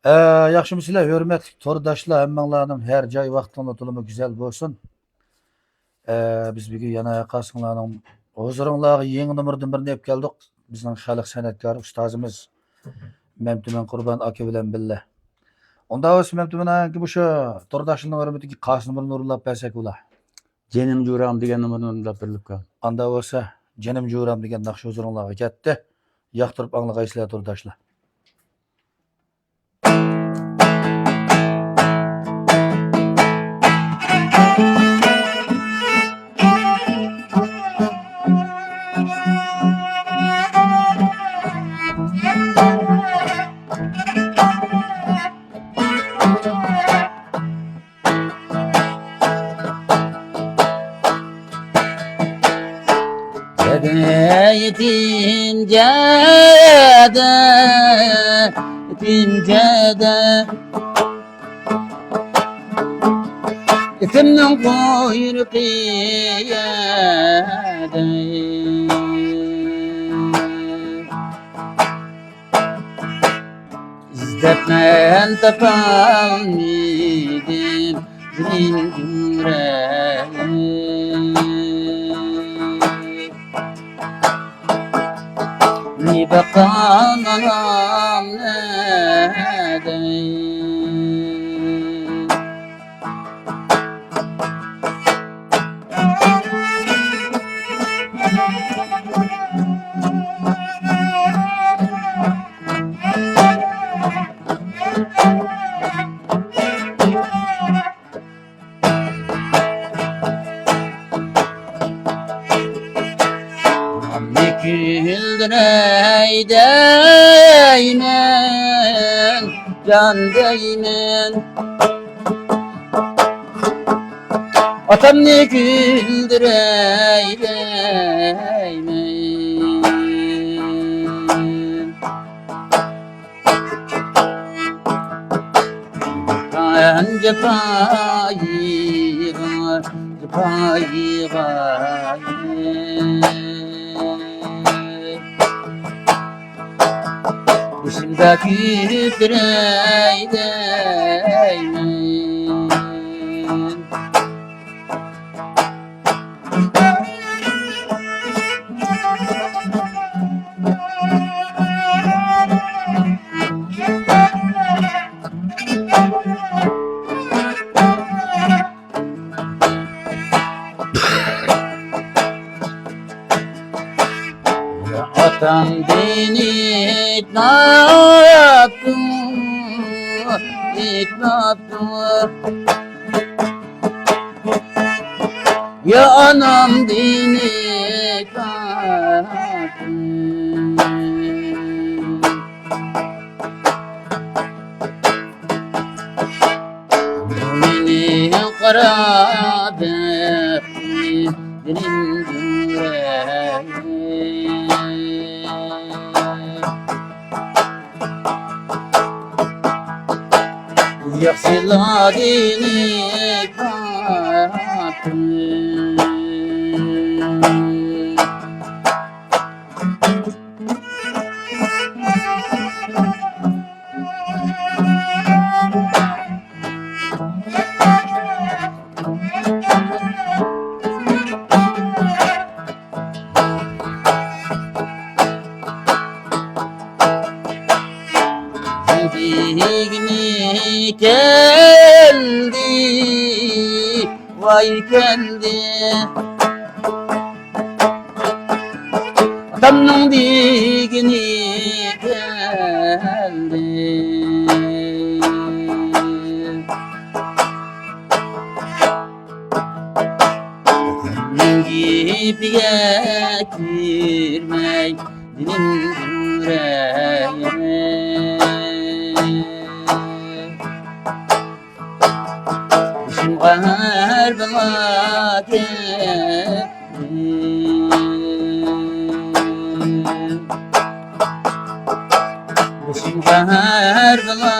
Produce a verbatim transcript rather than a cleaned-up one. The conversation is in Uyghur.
ئە، ياخشىمۇسىلەر، ھۆرمەتلىك تورداشلار، ھەممىڭلارنىڭ ھەر جاي ۋاقتىڭلار تولىمۇ گۈزەل بولسۇن. ئە، بىز بۈگۈن يەنە قاسىڭلارنىڭ ھۇزۇرۇڭلارغا يېڭى نومۇردىن بىرنى ئېلىپ كەلدۇق. بىزنىڭ خەلق سەنئەتكارى ئۇستازىمىز مەمتىمىن قۇربان ئاكا بىلەن بىللە. ئۇنداق بولسا مەمتىمىن ئاكا، مۇشۇ تورداشلارنىڭ ھۆرمىتىگە قايسى نومۇرنى ئورۇنلاپ بەرسەك بولا؟ جېنىم جۇرام دېگەن نومۇرنى ئورۇنداپ بېرىلىپكەن. ئاندا بولسا، جېنىم جۇرام دېگەن ناخشا ھۇزۇرۇڭلارغا كەتتى. ياقتۇرۇپ ئاڭلىغايسىلەر، تورداشلار. يېتىنچىدە، يېتىنچىدە، ئېتىمنىڭ قۇيرۇقى يەدە. ئىزدەپمەن، تاپالمىدىم، جېنىم جۈرەيىم. نى باققان ئانام نەدە؟ ئانامنى كۈلدۈرەي دەيمەن، جان دەيمەن. ئاتامنى كۈلدۈرەي دەيمەن. جاپايىغا، جاپايىغا. بېشىمدا كۆتۈرەي دەيمەن. ئاتامدىن ئېيتماپتۇ، ئېيتماپتۇ. يا ئانامدىن ئېيتماپتۇ. مېنى قارا بېقىپ، جېنىم جۈرەيىم. ياخشىلار دېنى كاپىر. دېگىنى كەلدى، ۋاي كەلدى. ئاتامنىڭ دېگىنى كەلدى. گېپىگە كىرمەي دىلىم يۈرەيىم. بېشىمغا ھەر بىلا كەلدى. بېشىمغا ھەر بىلا